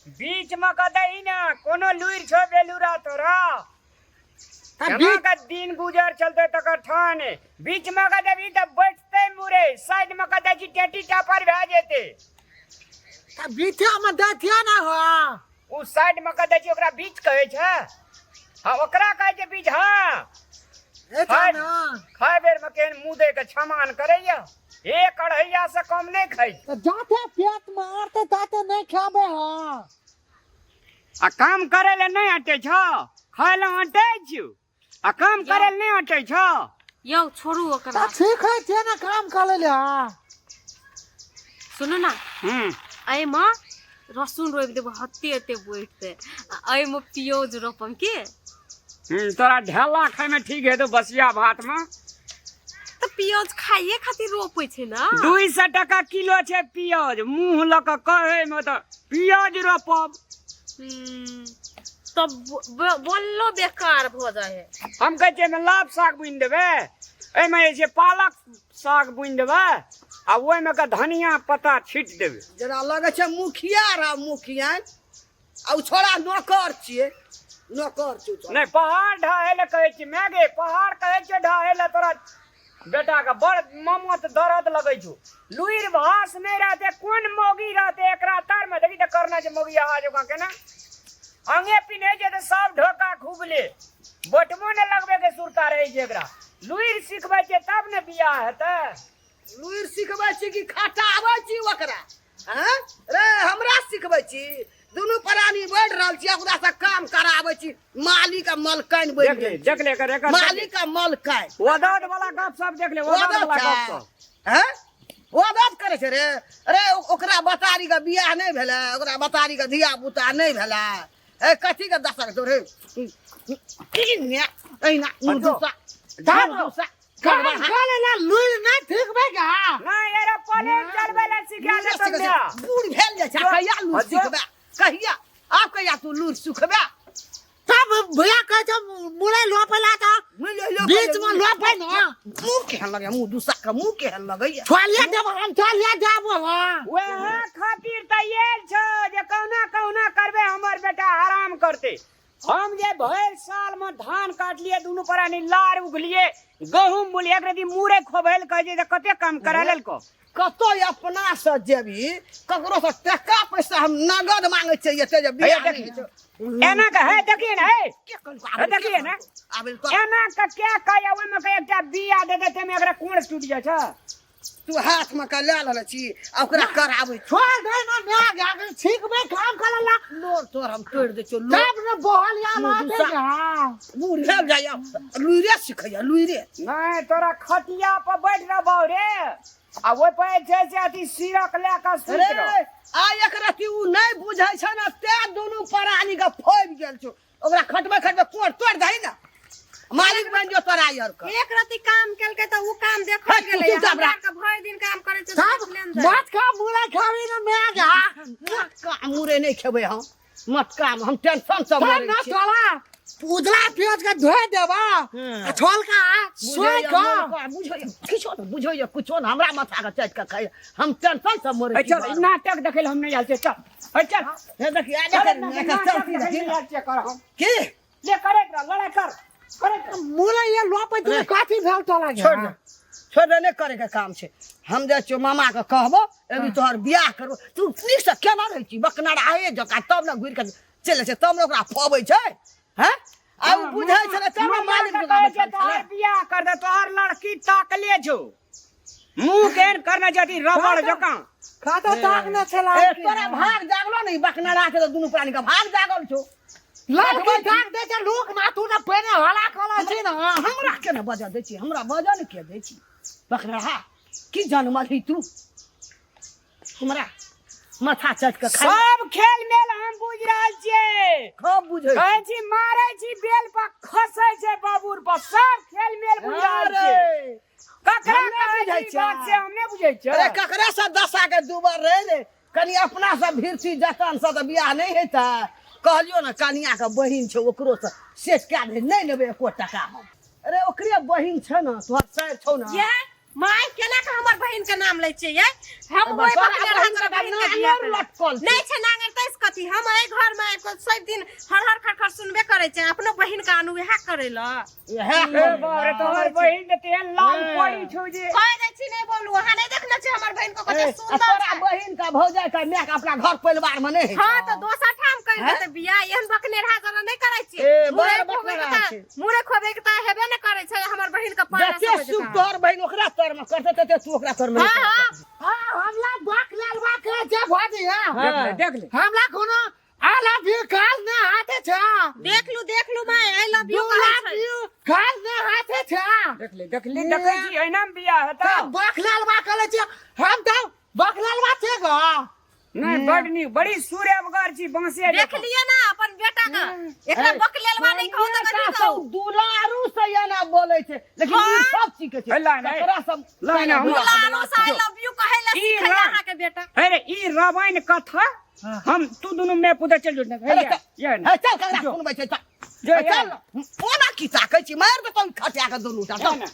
बीच में कऽ दही ने कोनो लुरि छौ बेलुरा तोरा। तऽ केना बीच के दिन गुजर चलते तकर ठान बीच में कऽ देबही तऽ बैठते मुरे साइड में कऽ दै छी टेटी टापर भए जेतै। तऽ बीचे में दैतिया ना हो। ओ साइड में कऽ दै छी ओकरा बीच कहै छै। हाँ ओकरा कहै छै बीच। हाँ ए खाय ना खाय बेर में केहन मुँह दे के छमान करैया, एक अढ़ैया से कम नहीं खाइ। तऽ जाते पेट में आरते ताते नहीं खाबे। हाँ आ काम करे ले नहीं अटे छो, खाय ले अटे छु आ काम करे ले नहीं अटे छो। यौ छोड़ू ओकरा। तऽ ठीक है छै ने काम कर ले। हाँ सुनू ना, एहिमे रसुन रोपि देबो हते हते बैठते, आ एहिमे प्याज रोपम के। तोरा ढेला खाय में ठीक हेतौ बसिया भात में। तऽ प्याज खाइए खातिर रोपै छै ना। 200 टका किलो छै प्याज, मुंह लऽ कऽ कहै में तऽ प्याज रोपब। तब बोललो बेकार भऽ जाइ है। हम कहै छियै एहिमे लाभ साग बुनि देबै, एहिमे जे छै पालक साग बुनि देबै आ ओहिमे के धनिया पत्ता छीट देबै। जेना लगै छै मुखिया रह मुखिया, आ उ छोड़ा नौकर छियै, नौकर छियै उ छोड़ा। नहि पहाड़ ढाहे लए कहै छी माय गे, पहाड़ कहै छियै ढाहे लए। तोरा बेटा के बड़ ममत दर्द लगै छौ। लुरि भास नहि रहतै कोन मौगी रहतै एकरा तर में। देखी तऽ करना छै मौगी आवाज ओकरा केना अंगे पिन्है छै तऽ सब ढोका खुबले, बटमो नहि लगबै के सुरता रहै छै एकरा। लुरि सिखबै छै तब ने बियाह हेतै। लुरि सिखबै छी कि खटाबै छी ओकरा? हाँ रे हमरा सिखबै छी? दुनू प्राणी बढ़ि रहल छी, ओकरा से काम कराबै छी। मालिक आ मलकाइन बनि देख ले गेल छी। देख ले एकर एकर मालिक आ मलकाइन वदद वाला गप सब देख ले, वदद वदद वाला छै। गप सब। हैं वदद करै छै रे। अरे ओकरा बतारी के बियाह नहि भेलै, ओकरा बतारी के धिया पुता नहि भेलै। ए कथी के दशक तोरे की ने एहिना मुँह दुसा तब दुसा काम करे ला लुरि नहीं ठीक भे गा। नहीं अरे प्लेन चलबै लए सिखा देतौ ने। बूढ़ भेल जाइ छै कहिया लूर सिखबे? कहिया आब कहिया तू लूर सिखबे? तब भैया कहै छै मुरै लोपे ला तऽ बीच में लोपे ना। मुँह केहन लगैया, मुँह दुसा के मुँह केहन लगैया। छोड़िए देब हम, चलिए जाबो। हाँ वएह खातिर तऽ आयल छौ जे कहुना कहुना करबै हमर बेटा आराम करतै। हम जे भरि साल में धान काटलिए, दुनू प्राणी लार उगलिए, गहूम बोलिए, एक रति मुरे खोबैल कहै छै तऽ कते काम करा लेलको। कतौ अपना से जेबी ककरो से टका पैसा हम नगद मांगे छियै एते जे बियाह हे, नहि होइ छै। एना के है देखिए ने, हे के कहलको हे, आबै देखिए ने। आबै तो एना के क्या कहै ओहिमे के एकटा बिया दे देते में एकरा कोण टूट जाइ छै। तू हाथ में के लए लेने छी आ ओकरा कराबै छी। छोड़ दे ना म्या गे, ठीक में काम करे ला। लोर तोर हम तोड़ि दै छियौ लोर। तब ने बहल या मुँह ना दुसा। दे। हाँ बूढ़ भेल जाइया लुइरे सिखैया लुइरे। नहीं तोरा खटिया पर बैठ रहबौ रे आ ओहि पर जे छै से अथी सिरक लए कऽ सुति रे रह। आ एक रति उ नहि बुझै छै ने तें दुनू प्राणी के फोबि गेल छौ। ओकरा खटबै खटबै कोर तोड़ दही ने, मालिक बनि जो तोरा यार के। एक रति काम केलकै तऽ उ काम देखल हे, गेलै। तू चुप हमरा रह। के भरि दिन काम करै छै तब देखले ने जाइ। मत खा मुरै खाबी ना म्या गे। मटका मुरे नहि खेबै हम, मटका में हम टेंशन से तब मरै ना छी। तोरा उजला प्याज के धोए देबा आ छोलका सोइ बुझैया के मोलका, बुझैया किछो ने, बुझैया किछो ने, हमरा माथा के चाटि के खाइया। हम टेंशन से मरै ए छी। चल, ई नाटक देखै लए हम नहि आयल छियै। चल ए चल। हे देखिए, आ चल, देख, नाटक एकर देखै चलती लए देखी। नहि आयल छियै कर हम। की? ले करैत रह, लड़ाइ कर, करैत रह। मुरै ये लोपै तू कथी भेल तोरा गे? छोड़ दे, छोड़ दे, नहि करे के काम छै। हम जाइ छियौ मामा के कहबो, एबी तोहर बियाह करबो। तू नीक से केना रहै छी बकनराहे जकाँ, तब ने घुरि के चलि जाइ छै, तब ने ओकरा फबै छै। हैं आ उ बुझै छलै तब ने मामा मालिक के जकाँ कहै छै बैठल तोहर छलै। बियाह कर दे, तोहर लड़की ताकले छौ। मुंह केहन करने छै रबड़ जकाँ। खाता ताकने छला। ए तोरा भाग जागलो ने ई बकनरा के, तऽ दुनू प्राणी के भाग जागल छौ। लड़की ताक दे छै लोक ना, तू ना पहिने हला कला छी ना। हमरा के ने बजऽ दै छी, हमरा बजऽ ने के दै छी? बकनरा की जनमलही तू? हमरा माथा चाटि के खाइ। सब खेल मेल हम बुझि रहल छियै। खूब बुझै छी। कहै छी मारै छी बेल पर खसै छै बाबूर पर, सब खेल मेल बुझि रहल छियै। अरे ककरा हम नहि कहै बुझै छी बात से हम नहि बुझै छियै। अरे ककरा से दशा के दुबर रहे रे, कनि अपना सब भिरसी जतन से तऽ बियाह नहि हेतै। कहलियो ने कनिया के बहिन छै, ओकरो से सेट कए दे, नहि लेबै एको टका हम। अरे ओकरे बहिन छै ने, तोहर सारि छौ ने। ये माय केना के हमर बहिन के नाम लै छियै यै? हम तोरा ओहि बकने बहिन तोरा के बहिन के नांगर बियाह करब। लटकल छै। नहि छै नांगर तैस कथी हम एहि घर में आबि कऽ सब दिन हर हर खर खर सुनबे करै छै अपनो बहिन के आनू इएह करै लए इएह ए बाप रे तोहर बहिन तऽ तेहन लाल पड़ी छौ जे कह दै छी नहि बोलू अहाँ नहि देखने छी हमर बहिन को ए, कते आ सुंदर तोरा छै बहिन का भौजाई का माय के अपना घर परिवार में नहीं हाँ तो दोसर ठाम कर देते बियाह एहन बकनेरहा जरा नहि करै छी ए, बड़ मुरै खोबै के बकनेरहा तऽ छै। मुरै खोबै के तऽ हेबे नहि करै छै हमर बहिन के पारा जते समझ सुख कऽ। तोहर बहिन ओकरा तर में करते तते तू ओकरा तर में हाँ नहीं करतै। हाँ हाँ हमला बक लालवा के जे भौजी है देख ले देख ले हमला कोनो I love you काल ने हाथे छे देख लू my I love you do कहै लव छै you काल ने हाथे छे देख ले देख ले देखै छी एहिना मे बियाह हेतौ तऽ बक लालवा कहले छी हम तऽ बक लालवा छे गो नहि बड नीक बड़ी सूर्यवगर छी बाँसे देख जकाँ। लिअ ना अपन बेटा के एकरा बक लेलवा नहि कहू तऽ कथी कहू दुलारू से एना बोलै छै लेकिन ई सब चीज के छै हे लाइन, हे। ककरा सब लाइन, हम- दुलारू से I love you कहै ला ई सिखै रा- अहाँ के बेटा अरे ई रामायण कथा हम तू दुनू में पुदे चल जो अरे ये ये हे चल ककरा जो। सुनबै छै चल जो, हे, ये। चल ओना की ताकै छी मारि देतौ खटिया के दुनू टा ये चल ना।